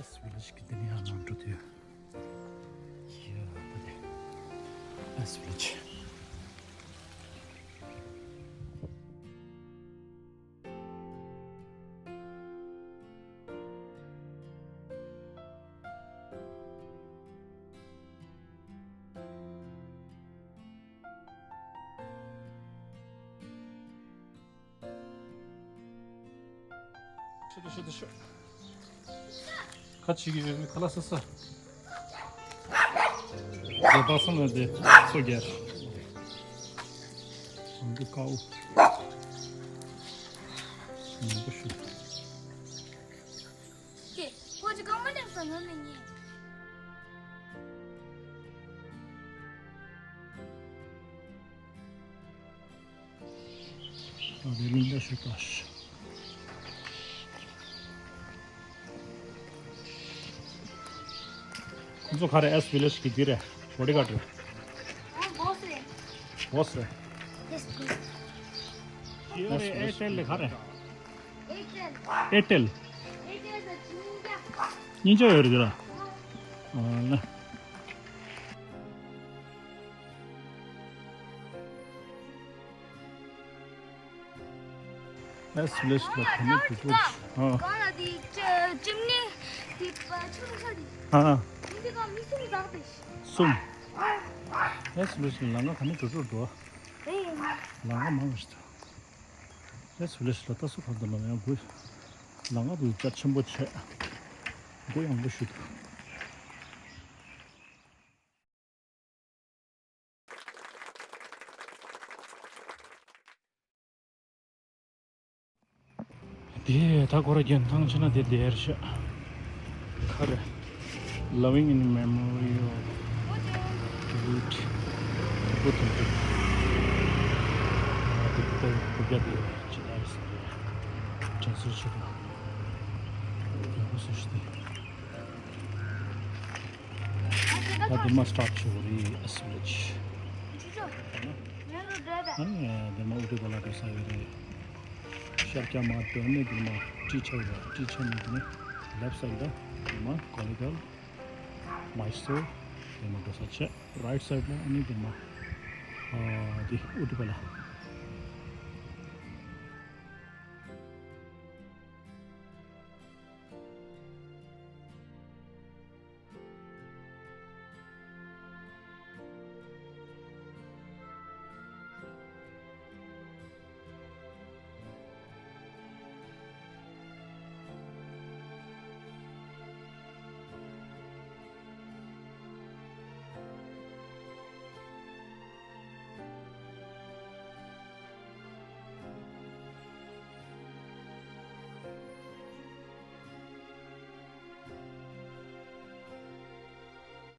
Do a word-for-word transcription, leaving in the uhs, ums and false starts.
ཨེས་ཝི་ལེཇ་གི་འདི་ནས་ཡར་ལངས་འགྲོ་དུས། ཡ། ད་དེ་ཨེས་ཝི་ལེཇ། ཤི་ཏུ་ཤི་ཏུ་ཤི། ཁ་ཆེ་གི་ཡོད་མི་ཁ་ལག་ཟ་ས། དེ་པ་སང་ལ་དེ་སོ་རྒྱལ། ཨང་ཀི་ཀའོ། མང་པོ་ཞིག་ཀྱེ། ཁོ་ཅི་གང་མ་ལེགས་སོ་ནོ་མི་ཉེ། ཨ་དེ་ལིང་ད་ཤུ་ཏ་ཤ། ཁོང་ཚོ་ག་རེ་ཨེས་ཝི་ལེཇ་གི་འདི་རེད། བོ་ཌི་གཱཌ་རེད། ཨ་བོ་སི་རེད། བོ་སི་རེད། ཡེས་པི་ལིཛ། ཨེ་ཊེལ་ལས་ག་རེ། ཨེ་ཊེལ། ཨེ་ཊེལ། ཨེ་ཊེལ་དང་གཉིས་ཀ། གཉིས་ཀ་ཡོད་རེད་དེ་ལ། ཨ་ལ། ཨེས་ཝི་ལེཇ་ལ་ག་ནས་འགྲོ་འགྲོ། ཨ། གང་ལ་དེ་ཅི་ཅིམ་ནི་དེ་ཆུ་ས་དེ། ཨ། དེ་འདི་ག་མི་གསུམ་བདག་དེ། གསུམ། ཨེས་ཝི་ལེཇ་ལ་ལམ་ཁ་ག་ནས་འགྲོ་འགྲོ་འགྲོ། ཨེ། ལམ་ཁ་མང་ཞིག་འདུག་ཨེས་ཝི་ལེཇ་ལ་ལྟ་སུ་གང་དུ་ལ་ཡང་དགོས། ལམ་ཁ་དེ་རྒྱ་ཆེན་པོ་བྱས། སྒོ་ཡངས་པོ་ཞིག་འདུག་དེ་ད་ཁོ་ར་རྒྱན་ཐང་ཆེ་ན་དེ་དེར་ཤ། ཁ་རེ། Living in memory of Buddha. དེ་ད་བུ་རྒྱ་དེ་ཅི་ལ་ཡིན་ཟེར་ན། དྲན་གསོ་ཆེ་བ། ཡག་པོ་བཟོས་ཤག་དེ། ད་འདི་མ་སི་ཊོབ་བྱེད་དགོས་རེད། ཨེས་ཝི་ལེཇ། ཨ་ནི་འདི་མ་ཨུ་ཏི་པ་ལ་འགྲོ་ས་ཡོད་རེད། ཤར་རྒྱ་མ་འགྲོ་ནས་འདི་མ་ཊི་ཆ་ཡོད་པ། ཊི་ཆ་ནས་འདི་ནས་ལེབ་སའིཌ་ལ་འདི་མ་ཀོ་ལི་གལ། མའི་སུར། འདི་མ་འགྲོ་ས་བྱས། རའིཊ་སའིཌ་ལ་ཨ་ནི་འདི་མ། ཨ་འདི་ཨུ་ཏི་པ་ལ།